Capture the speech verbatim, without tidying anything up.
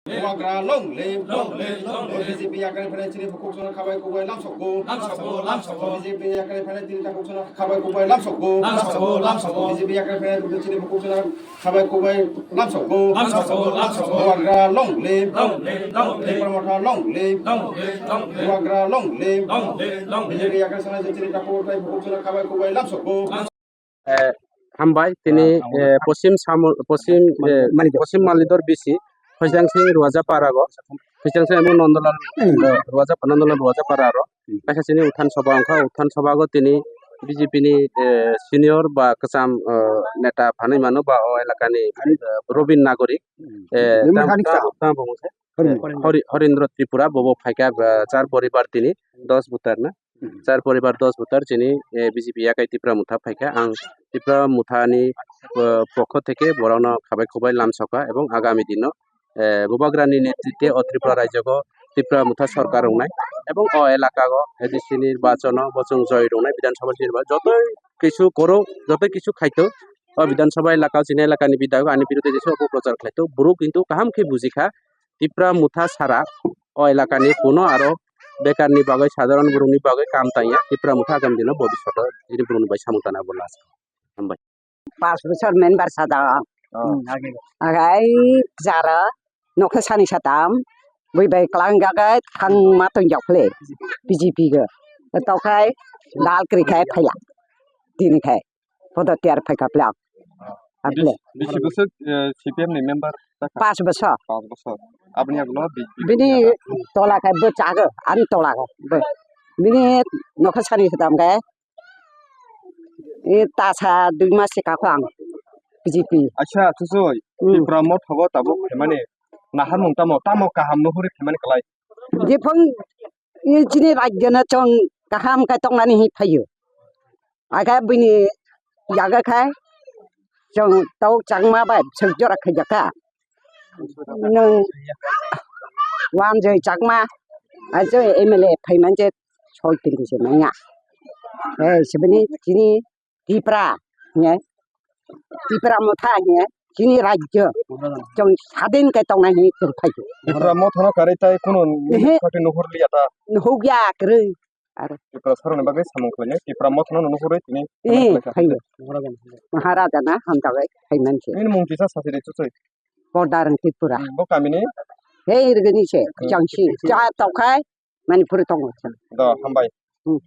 Bubagra long live. Long live, long live. B J P yakarwi phainai chini bukhuk chwngno khabai kubai lamsokgo. Lamsokgo, lamsokgo. B J P yakarwi phainai chini takhuk chwngno khabai kubai lamsokgo. Lamsokgo, lamsokgo. B J P yakarwi phainai chini bukhuk chwngno khabai kubai lamsokgo. Lamsokgo, lamsokgo. Bubagra long live. Long live, long live. Tipra Motha long live. Long live, long live. Bubagra long live. Long live, long live. B J P yakarwi phainai chini takhuk tei bukhuk chwngno khabai kubai lamsokgo. Eh, hambai, tini, eh, Posim Samul, Posim, eh, Posim Malidor B C, Hoisang Singh Ruaja Parago, Hoisang Singh emo Nondolal, eh, Ruaja, Nondolal Ruaja Pararo, kaisa chini Uthan Sabha wngkha, Uthan Sabha go tini B J P ni, eh, senior ba kwcham, eh, neta phanwi mano ba o elakani, eh, Robin Nagori, eh, tamo, tamo, tamo, Hori-, Horindro Tripura, bobo phaikha, eh, char poribar tini, dos voter na. Char poribar dos voter chini, eh, B J P yakai Tipra Motha phaikha. Ang Tipra Mothani, eh, pokho theke borokno khabai khubai lamsokha ebong agami dino, eh, Bubagrani netritwe o Tripura rajyogo Tipra Motha sorkar wngnai ebong o elakago A D C nirbachono bo chwng joi rwnai, Bidhan Sabha nirba-, jotoi kisu kwrwng, jotoi kisu khaito, o Bidhan Sabha elakao chini elakani bidhayok ani biruddhe jesa opoprochar khlaito, borok kintu kaham khe bujikha, Tipra Motha sara o elakani kuno aro bekarni bagwi, sadharon borokni bagwi kam tangya. Tipra Motha agam dino bobishoto chini borokni bai samung tana bo last. Hambai. Pas bosor member sada. Oh. Agai jara nokha sani satam bui bai klang jagai thang ma tong jak le B J P go. Tokhai dal kri khai phaila. Tini khai. Podo tiyar phaikha plang. Atle. Bisi bosor, eh, C P M ni member ta kha? Pas bosor. Pas bosor. Aboni agulo bi-, bi-, Bini tola khai bo chago, ani tola khai bo. Bini nokha sani satam khai. E tasa dui mas se kakho ang B J P. Acha, chusoi, Hmm. Tipra Motha bo tabuk khaimani naharmung tamo, tamo kaham nuhuri khaimani kwlai. Jephang e chini rajyo no chwng kaham khai tongnani hi phaio. Aga bini yaga khai chwng tok changma bai bwswk jora khaijaka. Nwng Wanjoi Chakma, ajo M L A phaiman je soi tini se manya. Eh, sebini chini Tipra, ne? Tipra Motha, ne? Chini rajyo. Chwng sadin kai tongnai hinwi chwng phaiyo. Tipra Motha no karwi tai kunu Ehe. Party nuhur liya ta. Nuhuk ya kwrwi. Aro. Tipra saroni bagwi samung khlainai. Tipra Motha no nuhurwi tini Eh, samung khlaikha. Phaiyo. Maharaja na hamjabai phaiman se. Nini mung kisa sasi de chuchoi. Bordarang Tripura. Hmm, bo kamini? Hei, rwgani se, Hmm. Jangsi. Cha tokhai, Manipur tongo. Do, hambai. Hmm.